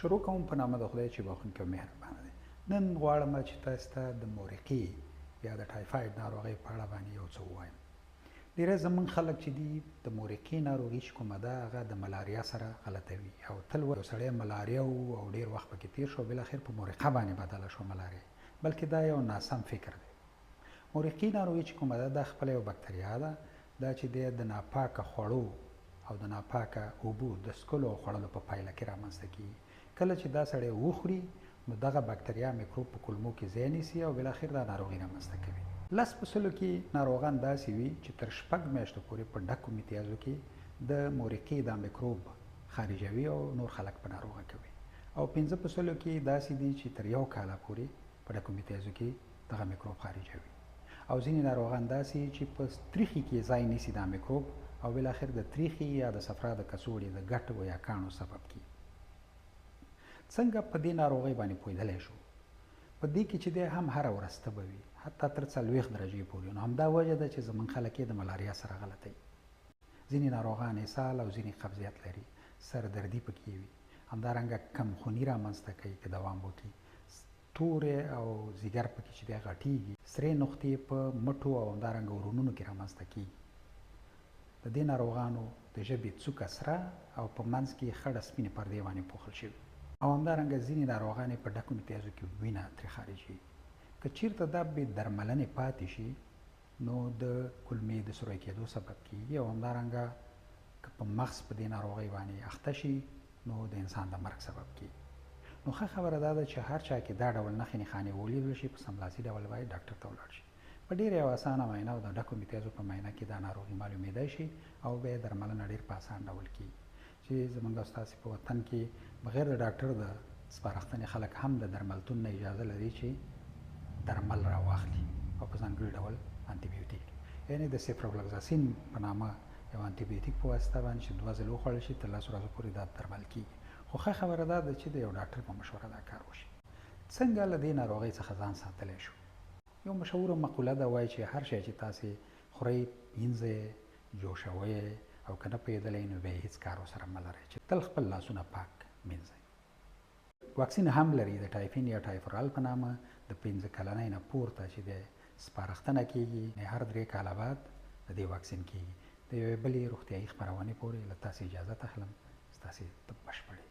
شروع کوم په نامه د خدای چې بخښونکی او مهربان دی. نن غواړم چې تاسو ته د مورقې یا د ټایفاید ناروغۍ په اړه باندې یو څه ووایم. ډیری زمونږ خلک چې دي د مورقې ناروغي چې کومه ده هغه د ملاریا سره غلطوي او تل وایي یو سړی ملاریا و او ډیر وخت پکې تیر شو او بالاخر په مورقه باندې بدله شوه ملاریا، بلکې دا یو ناسم فکر دی. مورقې ناروغي چې کومه ده دا خپله یو بکتریا ده، دا چې دی د ناپاکه خوړو او د ناپاکه اوبو د څکلو او خوړلو په پایله کې رامنځته کیږي. کله چې دا سړی وخوري نو دغه بکتریا میکروب په کولمو کې ځای نیسي او بالاخر دا ناروغي رامنځته کوي. 10 په سلو کې ناروغان داسې وي چې تر 6 میاشتو پورې په ډکو میتیازو کې د مورقې دا میکروب خارجوي او نور خلک په ناروغه کوي او 5 په سلو کې داسې دي چې تر 1 کاله پورې په ډکو میتیازو کې دغه میکروب خارجوي او ځینې ناروغان داسې چې په تریخي کې ځای نیسي دا میکروب او بالاخر د تریخي یا د صفرا د کڅوړې د ګټو یا کاڼو سبب کیږي. څنګه په دې ناروغۍ باندې پوهېدلی شو؟ په دې کې چې دی هم هره ورځ تبه وي، حتی تر 40 درجې پورې، نو همدا وجه ده چې زمونږ خلک یې د ملاریا سره غلطوي. ځینې ناروغان اسهال او ځینې قبضیت لري، سردردي پکې وي، همدارنګه کمخوني رامنځته کوي که دوام وکړي، تورې او ځیګر پکې چې دی غټیږي، سرې نقطې په مټو او همدارنګه ورونونو کې رامنځته کیږي. د دې ناروغانو د ژبې څوکه سره او په منځ کې خړه سپینې پردې باندې پوښل شوي او همدارنګه ځینې ناروغان یې په ډکو میتیازو کې وینه ترې خارجیږي. که چیرته دا بې درملنې پاتې شي نو د کولمې د سوری کېدو سبب کیږي او همدارنګه که په مغز په دې ناروغۍ باندې اخته شي نو د انسان د مرګ سبب کیږي. نو ښه خبره دا ده چې هر چا کې دا ډول نښې نښانې ولیدل شي په سملاسي ډول باید ډاکټر ته ولاړ شي. په ډېره یوه اسانه معاینه او د ډکو میتیازو په معاینه کې دا ناروغي معلومېدای شي او بیا یې درملنه ډېر په اسان ډول کیږي چې زمونږ او ستاسې په وطن کې بغیر د ډاکټر د سپارښتنې خلک هم د درملتون نه اجازه لري چې درمل را واخلي او په ځانګړي ډول انتي بیوتیک، یعنې د سیفروفلوکساسین په نامه یو انتي بیوتیک په واسطه باندې چې 2 ځلې وخوړل شي تر 10 ورځو پورې دا درمل کیږي. خو ښه خبره دا ده چې د یو ډاکټر په مشوره دا کار وشي. څنګه له دې ناروغۍ څخه ځان ساتلی شو؟ یو مشهوره مقوله ده، وایي چې هر شی چې تاسې خورئ، پینځئ، جوشوئ او که نه پوهېدلی نو بیا یې هیڅ کار ورسره مه لرئ، چې تل خپل لاسونه پاک مینځئ. واکسین هم لري د ټایفین یا ټایفورال په نامه د 5 کلنۍ نه پورته چې دی سپارښتنه کیږي، هر 3 کاله بعد د دې واکسین کیږي. د یوې بلې روغتیایي خپرونې پورې له تاسې اجازه اخلم، ستاسې طب بشپړې.